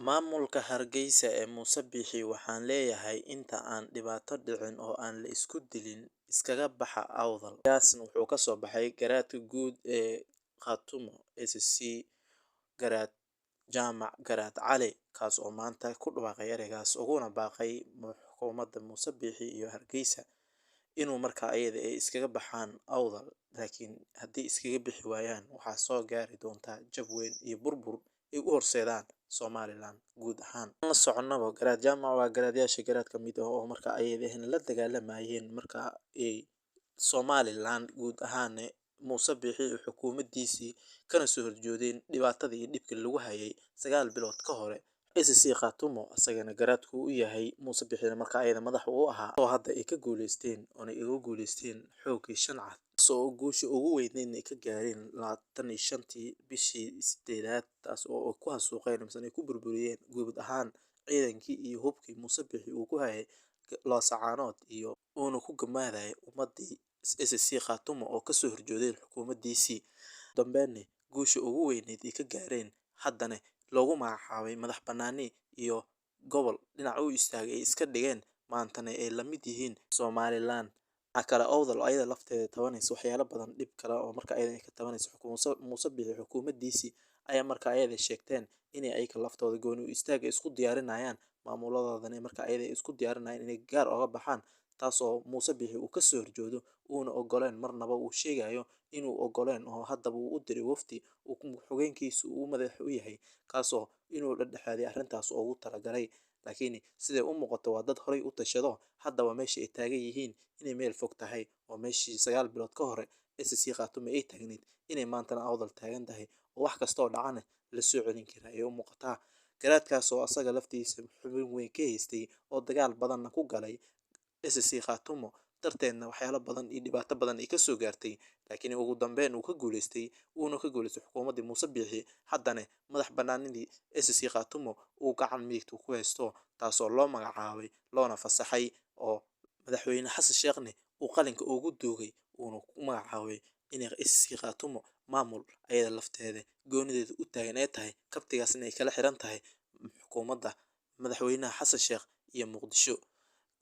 Maamulka Hargeysa ee Muuse Biixi waxaan leeyahay inta aan dhibaato dhicin oo aan la isku dilin iskaga baxa Awdal. Gaasna wuxuu ka soo baxay garaadka guud ee Khaatumo SSC Garaad Jaamac Garaad Cali, kaas oo maanta ku dhawaaqay ereygaas uguna baaqay xukuumadda Muuse Biixi iyo Hargeysa inuu markaa ayada ay iskaga baxaan Awdal, laakiin haddii iskaga bixi waayaan waxaa soo gaari doontaa jab weyn iyo burbur ay u horseedaan Somaliland guud ahaan. La soconaba Garaad Jaamac waa garaadyaasha garaad ka mid ah oo markaa ayada ahna la dagaalamayeen markaa ay Somaliland guud ahaan Muuse Biixi iyo xukuumaddiisii, kana soo horjeedeen dhibaatadii iyo dhibkii lagu hayay 9 bilood ka hore SSC Khaatumo, asagana garaadku u yahay Muuse Biixi marka ayada madax u ahaa, oo hadda ay ka guuleysteen oona iga guuleysteen xoogii 5 cad soo guusha ugu weyneyd ay ka gaareen 25-tii bishii 8aad, taas oo ku xasuuqeen mise ay ku burburiyeen guud ahaan ciidankii iyo hubkii Muuse Biixi uu ku hayay Loosacaanood iyo uuna ku gamaaday ummadii SSC Khaatumo oo kasoo horjeedeen xukuumaddiisii. Dambeynna guusha ugu weyneyd ay ka gaareen haddana loogu magacaabay madax bannaani iyo gobol dhinac u istaagay ay iska dhigeen, maantana ay la mid yihiin Somaliland. Waxa kale Awdal ayada lafteeda tabanaysa waxyaalo badan, dhib kale oo marka ayada ay ka tabanayso xukuumadda Muuse Biixi xukuumaddiisii ayaa marka ayada sheegteen inay ayaga laftooda gooni u istaag ay isku diyaarinayaan, maamuladoodana marka ayada isku diyaarinayaan inay gaar oga baxaan, taas oo Muuse Biixi uu ka soo horjeedo uuna ogoleen marnaba. Uu sheegayo inuu ogoleen oo haddaba uu u diray wafdi uu xogeenkiisu uu madax u yahay, kaasoo inuu dhexdhexaadiyo arrintaas ugu talagalay. Laakiin siday u muuqato waa dad horay u tashado, haddaba meesha ay taagan yihiin inay meel fog tahay, oo meeshii 9 bilood ka hore SSC Khaatumo ay taagneyd inay maantana Awdal taagan tahay, oo wax kasta oo dhacana la soo celin karaa ay u muuqataa. Garaadkaas oo asaga laftiisa xubin weyn ka haystay oo dagaal badanna ku galay SSC Khaatumo darteedna waxyaalo badan iyo dhibaato badan ay ka soo gaartay, laakiin ugu dambeyn uu ka guuleystay, uuna ka guuleystay xukuumaddii Muuse Biixi, haddana madax bannaanidii SSC Khaatumo uu gacan midigta ku haysto, taasoo loo magacaabay loona fasaxay oo madaxweyne Xasan Sheekhne uu qalinka ugu duugay uuna ku magacaabay inay SSC Khaatumo maamul ayada lafteeda goonideeda u taagan ay tahay, kabtigaasna ay kala xiran tahay xukuumadda madaxweynaha Xasan Sheekh iyo Muqdisho.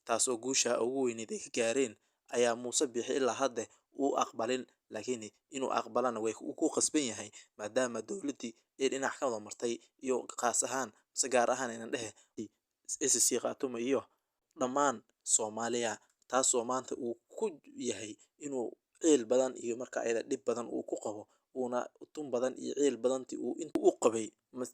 Taas oo guusha ugu weyneyd ay ka gaareen ayaa Muuse Biixi ilaa hadda uu aqbalin, laakiin inuu aqbalana way ku qasban yahay maadaama dowladdii ay dhinac ka wada martay iyo qaas ahaan mise gaar ahaan inaan dhehe SSC Khaatumo iyo dhammaan Soomaaliya, taas oo maanta uu ku yahay inuu ciil badan iyo marka ayada dhib badan uu ku qabo, uuna tun badan iyo ciil badantii uu inta u qabay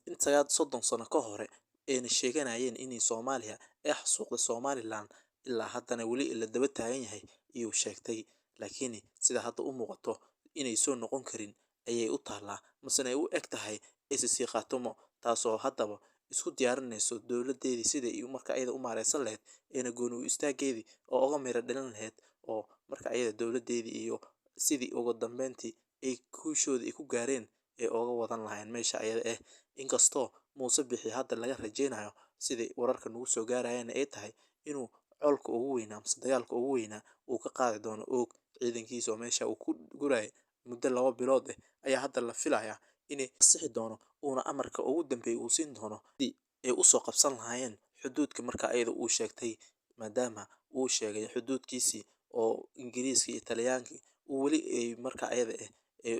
30 sano ka hore ayna sheeganayeen inay Soomaaliya ay xasuuqday Somaliland, ilaa haddana weli la daba taagan yahay iyuu sheegtay. Laakiin sida hadda u muuqato inay soo noqon karin ayay u taallaa, masena ay u eg tahay SSC Khaatumo, taasoo haddaba isku diyaarinayso dowladdeedii sidai ay marka ayada u maareysan lahayd ayna gooni u istaageedii oo uga miro dhalin lahayd, oo marka ayada dowladdeedii iyo sidii ugu dambeyntii ay guushoodii ay ku gaareen ay uga wadan lahayn meesha ayada ah. Inkastoo Muuse Biixi hadda laga rajeynayo sidii wararka nagu soo gaarayaan ay tahay inuu colka ugu weynaa mise dagaalka ugu weynaa uu ka qaadi doono og ciidankiisa oo meesha uu ku gurayay muddo 2 bilood ah ayaa hadda la filayaa inay sixi doono, uuna amarka ugu dambeeyay uu siin doono sidii ay u soo qabsan lahaayeen xuduudka marka ayada uu sheegtay, maadaama uu sheegay xuduudkiisii oo Ingiriiska iyo Talyaanka uu weli ay marka ayada ah ee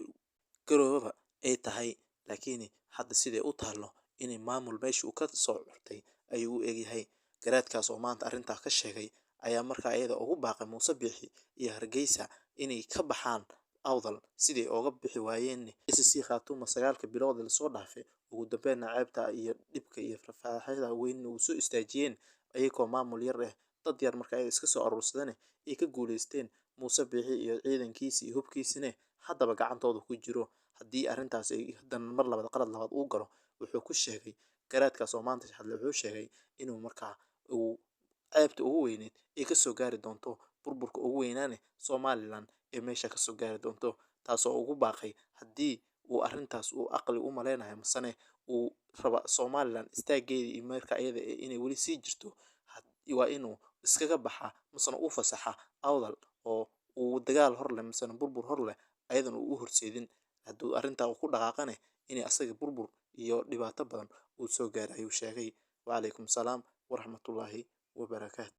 garoobaba ay tahay. Laakiin hadda siday u taalo inay maamul meesha uu ka soo curtay ayuu u egyahay. Garaadkaas oo maanta arrintaa ka sheegay ayaa marka ayada ugu baaqay Muuse Biixi iyo Hargeysa inay ka baxaan Awdal sidii uga bixi waayeen SSC Khaatumo 9 bilood la soo dhaafay, ugu dambeynna ceebta iyo dhibka iyo faahfaahida weyn uu soo istaajiyeen ayagoo maamul yar ah, dad yar marka ay iska soo aruursadeen ay ka guuleysteen Muuse Biixi iyo ciidankiisa iyo hubkiisina haddaba gacantooda ku jiro. Haddii arrintaas ay haddana mar labaad qalad labaad uu galo, wuxuu ku sheegay garaadkaas oo maanta hadlay, wuxuu sheegay inuu markaa uu ceebta ugu weyneyd ay ka soo gaari doonto, burburka ugu weynaane Somaliland ee meesha ka soo gaari doonto, taasoo ugu baaqay haddii uu arrintaas uu aqli u maleynayo masane uu raba Somaliland istaageedii iyo marka ayada inay weli sii jirto, waa inuu iskaga baxaa masana uu fasaxa Awdal oo uu dagaal hor leh masana burbur hor leh ayadana uu u horseedin. Hadduu arrintaa uu ku dhaqaaqane inay asaga burbur iyo dhibaato badan uu soo gaaray ayuu sheegay. Wacalaykum salaam waraxmatullaahi wabarakaatu.